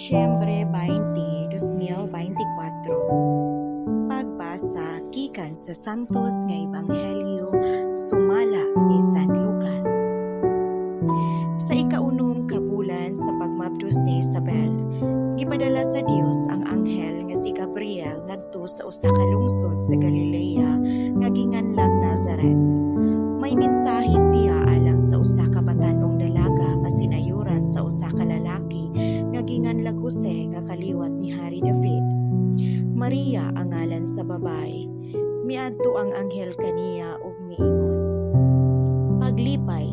Disyembre 20, 2024. Pagbasa gikan sa Santos nga Ebanghelyo sumala ni San Lucas. Sa ikaunom ka bulan sa pagmabdos ni Isabel, gipadala sa Dios ang anghel nga si Gabriel ngadto sa usa ka lungsod sa Galilea nga ginganlag Nazaret. May mensahe siya alang sa usa ka batan-ong dalaga nga sinayuran sa usa ka lalaki nga ginganlag Jose nga kaliwat ni Hari David. Maria ang ngalan sa babae. Miadto ang anghel kaniya ug miingon, "Paglipay,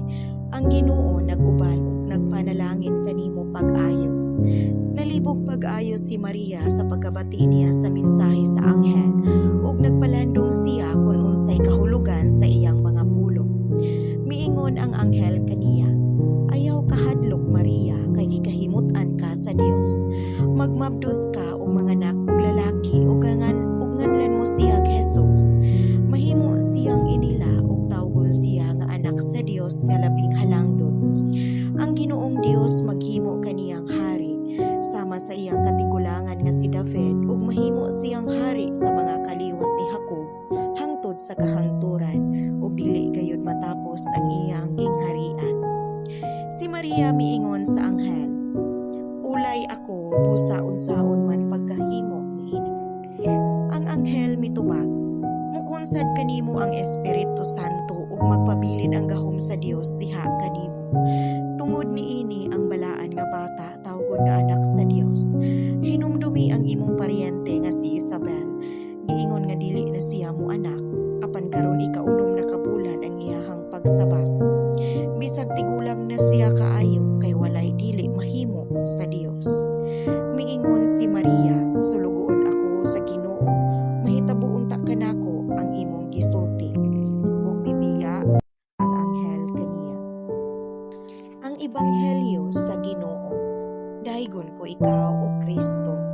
ang Ginoo nag-uban ug nagpanalangin kanimo pag-ayo." Nalibog pag-ayo si Maria sa pagkabati niya sa mensahe sa anghel ug nagpalandong siya kung unsay kahulugan sa iyang mga pulong. Miingon ang anghel kaniya, "Ayaw kahadlok, Maria, kay gikahimut-an ka sa Dios. Magmabdos ka og manganak og lalaki ug nganlan mo siya Jesus. Mahimo siyang inila ug tawgon siya nga Anak sa Dios nga Labing Halangdon. Ang Ginoong Dios maghimo kaniyang hari sama sa iyang katigulangan nga si David ug mahimo siyang hari sa mga kaliwat ni Jacob hangtod sa kahangturan, ug dili gayud matapos ang iyang gingharian." Si Maria miingon sa anghel, "Ulay ako busa unsaon man pagkahimo niini?" Ang anghel mitubag, "Mukunsad kanimo ang Espiritu Santo ug magpabilin ang gahom sa Dios diha kanimo. Tungod niini ang balaan nga bata tawgon nga Anak sa Dios. Hinumdumi ang imong paryente nga si Isabel. Giingon nga dili na siya mo anak, apan karon ikaunom na ka bulan ang iyahang pagsabak. Bisag tigulang na siya kaayo, kay walay dili mahimo sa Dios." Miingon si Maria, "Sulugoon ako sa Ginoo. Mahitabo unta kanako ang imong gisulti." Ug mibiya ang anghel kaniya. Ang Ebanghelyo sa Ginoo. Daygon ko ikaw, o Kristo.